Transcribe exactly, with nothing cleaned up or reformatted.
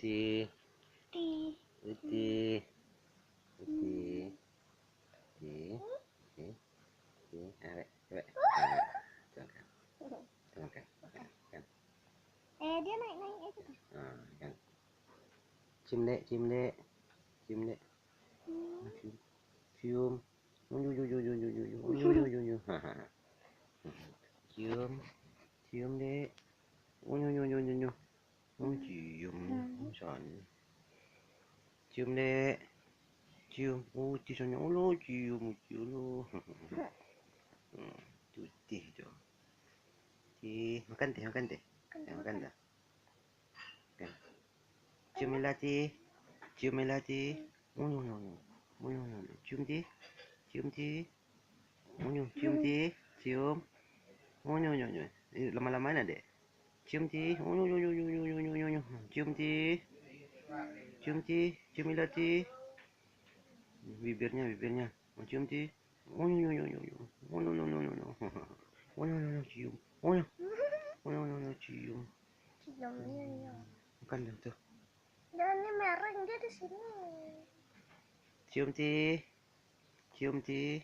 Ti. Ti. Ti. Ti. Ti. Ti. Ti. Awek, awek. Ah, tu makan. Tu makan. Ah, kan. Eh, dia naik-naik aja tu. Ah, kan. Cium dek, cium dek. Cium dek. Hmm. Cium. Cium. Unyu, unyu, unyu, unyu, unyu, unyu. Unyu, unyu, unyu, unyu. Cium. Cium dek. Unyu, unyu, unyu, unyu, unyu. Oh, cium. Hmm. Sayang. Cium dek. Cium. Oh, cium sayang. Allah, cium, cium Allah. Hmm, putih tu. Ti, makan teh, makan teh. Makan, makan dah. Makan. Cium Ella ti. Cium Ella ti. Unyu, unyu, unyu. Unyu, unyu, unyu. Cium ti. Cium ti. Unyu, cium ti. Cium. Unyu, unyu, unyu. Eh, lama-lama nak, dek. Cium ti. Unyu, unyu, unyu. Cium ti. Cium ti. Cium Ella ti. Bibirnya, bibirnya. Cium ti. Oh, no, no, no, no, no. Oh, no, no, no, no, no. Oh, no, no, no, cium. Oh, no. Oh, no, no, no, cium. Cium, iya, iya. Makan dah tu. Jangan, ini mereng dia di sini. Cium ti. Cium ti.